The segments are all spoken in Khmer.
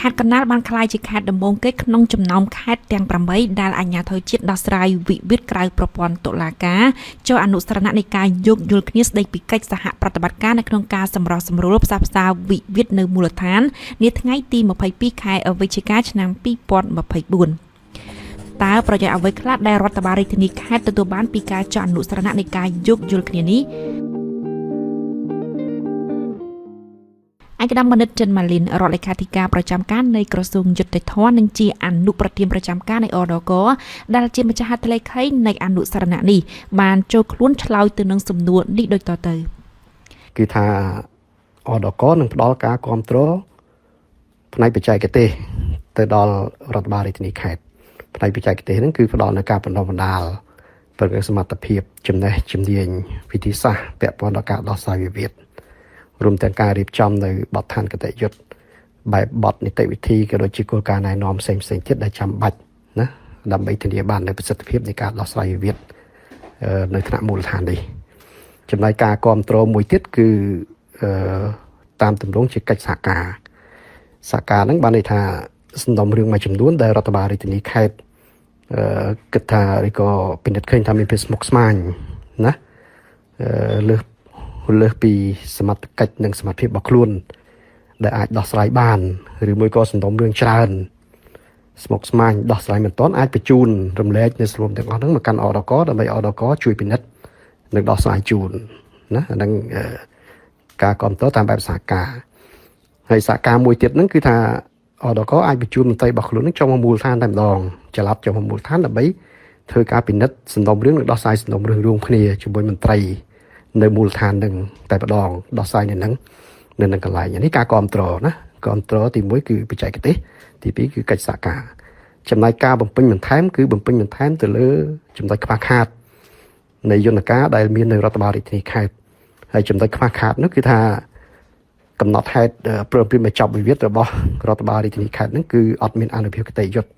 ខេត្តកណ្ដាលបានក្លាយជាខេត្តដំបូងគេក្នុងចំណោមខេត្តទាំង8ដែលអាជ្ញាធរជាតិដោះស្រាយវិវាទក្រៅប្រព័ន្ធតុលាការចុះអនុស្សរណៈនៃការយោគយល់គ្នាស្ដីពីកិច្ចសហប្រតិបត្តិការនៅក្នុងការសម្រុះសម្រួលផ្សះផ្សាវិវាទនៅមូលដ្ឋាននាថ្ងៃទី22ខែវិច្ឆិកាឆ្នាំ2024តើប្រយោជន៍អ្វីខ្លះដែលរដ្ឋបាលរាជធានីខេត្តទទួលបានពីការចុះអនុស្សរណៈនៃការយោគយល់គ្នានេះឯកឧត្តមបណ្ឌិតចិនម៉ាលីនរដ្ឋលេខាធិការប្រចាំការនៃក្រសួងយុត្តិធម៌និងជាអនុប្រធានប្រចាំការនៃអដកដែលជាម្ចាស់ហត្ថលេខីនៃអនុស្សរណៈនេះបានចូលខ្លួនឆ្លើយទៅនឹងសំណួរនេះដូចតទៅ គឺថាអដកនឹងផ្ដល់ការគ្រប់គ្រងផ្នែកបច្ចេកទេសទៅដល់រដ្ឋបាលរាជធានីខេត្តផ្នែកបច្ចេកទេសហ្នឹងគឺផ្ដល់នូវការបណ្ដុះបណ្ដាលពង្រឹងសមត្ថភាពចំណេះជំនាញវិធីសាស្ត្រពាក់ព័ន្ធដល់ការដោះស្រាយវិវាទរួមទាំងការរៀបចំនៅបទដ្ឋានគតិយុត្តបែបបទនីតិវិធីក៏ដូចជាគោលការណ៍ណែនាំផ្សេងផ្សេងទៀតដែលចាំបាច់ណាដើម្បីធានាបាននូវប្រសិទ្ធភាពនៃការដោះស្រាយវិវាទនៅថ្នាក់មូលដ្ឋាននេះចំណែកការគ្រប់គ្រងមួយទៀតគឺតាមទម្រង់ជាកិច្ចសហការសហការហ្នឹងបានន័យថាសំណុំរឿងមួយចំនួនដែលរដ្ឋបាលរាជធានីខេត្តគិតថាឬក៏ពិនិត្យឃើញថាមានភាពស្មុគស្មាញណាលើសពីសមត្ថកិច្ចនិងសមត្ថភាពរបស់ខ្លួនដែលអាចដោះស្រាយបានឬមួយក៏សំណុំរឿងច្រើនស្មុគស្មាញដោះស្រាយមិនទាន់អាចបញ្ជូនរំលែកនៅស្លុំទាំងអស់ហ្នឹងមកកាន់អដកដើម្បីអដកជួយពិនិត្យនិងដោះស្រាយជូនណាអាហ្នឹងការគ្រប់គ្រងតាមបែបសហការហើយសហការមួយទៀតហ្នឹងគឺថាអដកអាចបញ្ជូនមន្ត្រីរបស់ខ្លួនហ្នឹងចុះមកមូលដ្ឋានតែម្ដងចល័តចុះមកមូលដ្ឋានដើម្បីធ្វើការពិនិត្យសំណុំរឿងនិងដោះស្រាយសំណុំរឿងរួមគ្នាជាមួយមន្ត្រីនៅមូលដ្ឋាននឹងតែម្ដងដោះស្រាយនៅនឹងនៅនឹងកន្លែងនេះការគ្រប់គ្រងណាគ្រប់គ្រងទី1គឺបច្ចេកទេសទី2គឺកិច្ចសហការចំណែកការបំពេញបន្ថែមគឺបំពេញបន្ថែមទៅលើចំណុចខ្វះខាតនៃយន្តការដែលមាននៅរដ្ឋបាលរាជធានីខេត្តហើយចំណុចខ្វះខាតនោះគឺថាកំណត់ហេតុព្រមព្រៀងបញ្ចប់វិវាទរបស់រដ្ឋបាលរាជធានីខេត្តហ្នឹងគឺអត់មានអនុភាពគតិយុត្ត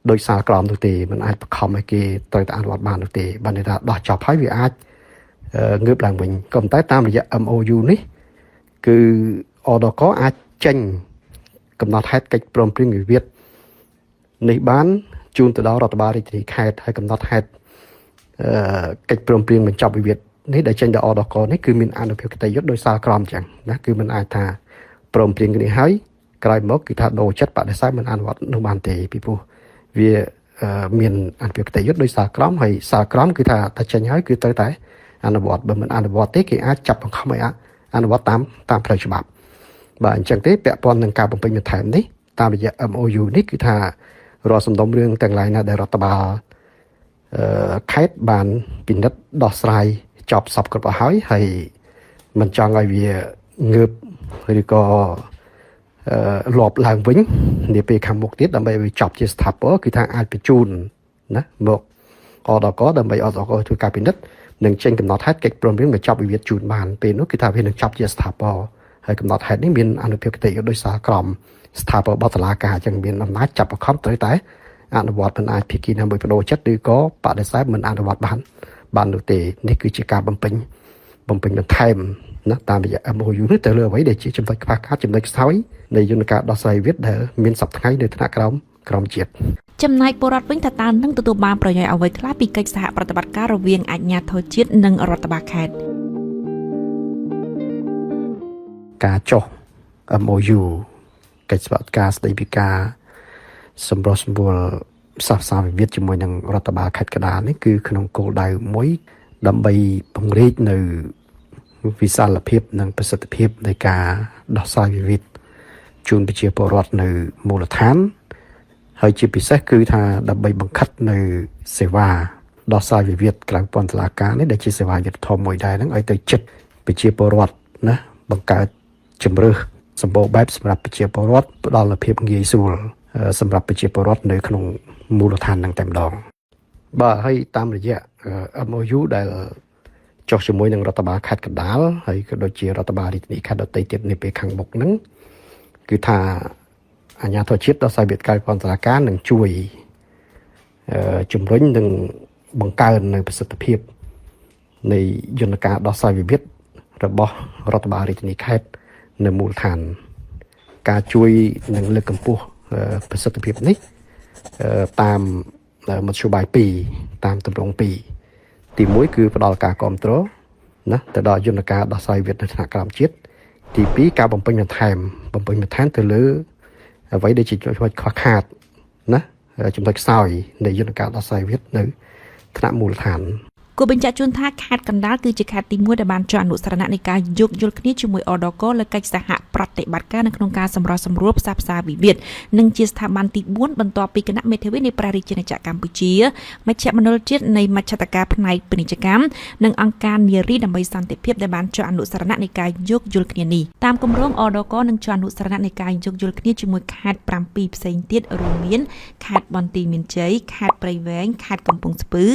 ដោយសារក្រមនោះទេมันអាចបង្ខំឲ្យគេត្រូវតែអនុវត្តបាននោះទេបានន័យថាដោះចប់ហើយវាអាចងើបឡើងវិញក៏ប៉ុន្តែតាមរយៈ MOU នេះគឺអដកអាចចេញកំណត់ហេតុកិច្ចព្រមព្រៀងវិវាទនេះបានជូនទៅដល់រដ្ឋបាលរាជធានីខេត្តហើយកំណត់ហេតុកិច្ចព្រមព្រៀងបញ្ចប់វិវាទនេះដែលចេញដល់អដកនេះគឺមានអនុភាពគតិយុត្តដោយសារក្រមអញ្ចឹងណាគឺมันអាចថាព្រមព្រៀងគ្នាហើយក្រោយមកគឺថាដូរចិត្តបដិសេធមិនអនុវត្តនោះបានទេពីព្រោះវាមានអនុភាពគតិយុត្តដោយសារក្រមហើយសារក្រមគឺថាតែចេញហើយគឺត្រូវតែអនុវត្តបើមិនអនុវត្តទេគេអាចចាប់បង្ខំឲ្យអនុវត្តតាមផ្លូវច្បាប់បាទអញ្ចឹងទេពាក់ព័ន្ធនឹងការបំពេញបន្ថែមនេះតាមរយៈ MOU នេះគឺថារាល់សំណុំរឿងទាំងឡាយណាដែលរដ្ឋបាលខេត្តបានពិនិត្យដោះស្រាយចប់សពគ្រប់អស់ហើយហើយមិនចង់ឲ្យវាងើបឬក៏លាប់ឡើងវិញនាពេលខាងមុខទៀតដើម្បីឲ្យវាចប់ជាស្ថាពរគឺថាអាចបញ្ជូនណាមកអដកដើម្បីអដកធ្វើការពិនិត្យនិងចេញកំណត់ហេតុកិច្ចព្រមព្រៀងបញ្ចប់វិវាទជូនបានពេលនោះគឺថាវានឹងចប់ជាស្ថាពរហើយកំណត់ហេតុនេះមានអនុភាពគតិដោយសារក្រមស្ថាពរបតឡាការអញ្ចឹងមានអំណាចចាប់បង្ខំត្រូវតែអនុវត្តមិនអាចភាគីណាមួយបដូរចិត្តឬក៏បដិសេធមិនអនុវត្តបាននោះទេនេះគឺជាការបំពេញបន្ថែមណាតាមរយៈ MOU នេះទៅលើអ្វីដែលជាចំណុចខ្វះខាតចំណុចខ្សោយនៃយន្តការដោះស្រាយវិវាទដែលមានសប្តាហ៍ថ្ងៃនៅថ្នាក់ក្រោមជាតិ ចំណែកពលរដ្ឋវិញថាតើនឹងទទួលបានប្រយោជន៍អ្វីខ្លះពីកិច្ចសហប្រតិបត្តិការរវាងអាជ្ញាធរជាតិនិងរដ្ឋបាលខេត្ត ការចុះ MOU កិច្ចសហការស្តីពីការសម្រុះសម្រួលផ្សះផ្សាវិវាទជាមួយនឹងរដ្ឋបាលខេត្តកណ្ដាលនេះគឺក្នុងគោលដៅមួយដើម្បីពង្រីកនៅវិសាលភាពនិងប្រសិទ្ធភាពនៃការដោះស្រាយវិវាទជូនប្រជាពលរដ្ឋនៅមូលដ្ឋានហើយជាពិសេសគឺថាដើម្បីបង្ខិតនៅសេវាដោះស្រាយវិវាទក្រៅពន្ធនាគារនេះដែលជាសេវាយុត្តិធម៌មួយដែរហ្នឹងឲ្យទៅចិត្តប្រជាពលរដ្ឋណាបង្កើតជំរើសសម្បូរបែបសម្រាប់ប្រជាពលរដ្ឋផ្ដល់នូវភាពងាយស្រួលសម្រាប់ប្រជាពលរដ្ឋនៅក្នុងមូលដ្ឋានហ្នឹងតែម្ដងបាទហើយតាមរយៈ MOU ដែលចុះជាមួយនឹងរដ្ឋបាលខេត្តកណ្ដាលហើយក៏ដូចជារដ្ឋបាលរាជធានីខេត្តដទៃទៀតនាពេលខាងមុខហ្នឹងគឺថាអាជ្ញាធរជាតិដោះស្រាយវិវាទក្រៅពន្ធនាគារនឹងជួយជំរុញនិងបង្កើននៅប្រសិទ្ធភាពនៃយន្តការដោះស្រាយវិវាទរបស់រដ្ឋបាលរាជធានីខេត្តនៅមូលដ្ឋាន ការជួយនឹងលើកកម្ពស់ប្រសិទ្ធភាពនេះតាមមធ្យោបាយ2តាមទម្រង់2ទី1គឺផ្ដល់ការគ្រប់គ្រងណាទៅដល់យន្តការដោះស្រាយវិវាទនៅថ្នាក់ក្រោមជាតិទី2ការបំពេញបន្ថែមបំពេញបន្ថែមទៅលើអ្វីដែលជាចំណុចខ្វះខាតណាចំណុចខ្សោយនៃយន្តការដោះស្រាយវិវាទនៅថ្នាក់មូលដ្ឋាន។ គួរបញ្ជាក់ជូនថាខេត្តកណ្ដាលគឺជាខេត្តទី1ដែលបានចុះអនុស្សរណៈនៃការយោគយល់គ្នាជាមួយអដកលើកិច្ចសហប្រតិបត្តិការនៅក្នុងការសម្រុះសម្រួលផ្សះផ្សាវិវាទនិងជាស្ថាប័នទី4បន្ទាប់ពីគណៈមេធាវីនៃព្រះរាជាណាចក្រកម្ពុជាមជ្ឈមណ្ឌលជាតិនៃមជ្ឈត្តការផ្នែកពាណិជ្ជកម្មនិងអង្គការនារីដើម្បីសន្តិភាពដែលបានចុះអនុស្សរណៈនៃការយោគយល់គ្នានេះតាមគម្រោងអដកនឹងចុះអនុស្សរណៈនៃការយោគយល់គ្នាជាមួយខេត្ត7ផ្សេងទៀតរួមមានខេត្តបន្ទាយមានជ័យខេត្តព្រៃវែងខេត្តកំពង់ស្ពឺ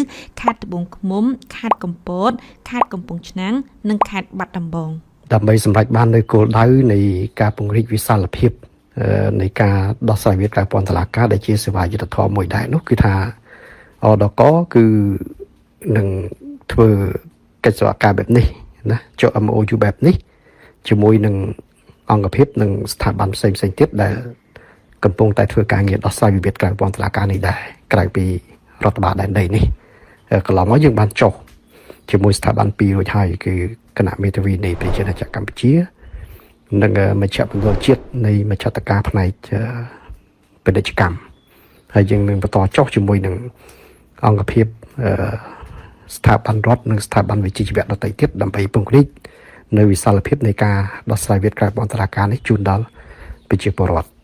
ខេត្តត្បូងឃ្មុំខេត្តកំពតខេត្តកំពង់ឆ្នាំងនិងខេត្តបាត់ដំបង ដើម្បីសម្រេចបាននូវគោលដៅនៃការពង្រីកវិសាលភាពនៃការដោះស្រាយវិវាទក្រៅប្រព័ន្ធតុលាការដែលជាសេវាយុត្តិធម៌មួយដែរនោះគឺថាអដកគឺនឹងធ្វើកិច្ចសហការបែបនេះណាចុះ MOU បែបនេះជាមួយនឹងអង្គភាពនិងស្ថាប័នផ្សេងផ្សេងទៀតដែលកំពុងតែធ្វើការងារដោះស្រាយវិវាទក្រៅប្រព័ន្ធតុលាការនេះដែរក្រៅពីរដ្ឋបាលដែនដីនេះកន្លងមកយើងបានចុះជាមួយស្ថាប័នពីររួចហើយគឺគណៈមេធាវីនៃប្រជាណាចក្រកម្ពុជានិងមជ្ឈមណ្ឌលជាតិនៃមជ្ឈត្តការផ្នែកពាណិជ្ជកម្មហើយយើងនឹងបន្តចុះជាមួយនឹងអង្គភាពស្ថាប័នរដ្ឋនិងស្ថាប័នវិជ្ជាជីវៈដទៃទៀតដើម្បីពង្រីកនៅវិសាលភាពនៃការដោះស្រាយវិវាទក្រៅប្រព័ន្ធតុលាការនេះជូនដល់ប្រជាពលរដ្ឋ។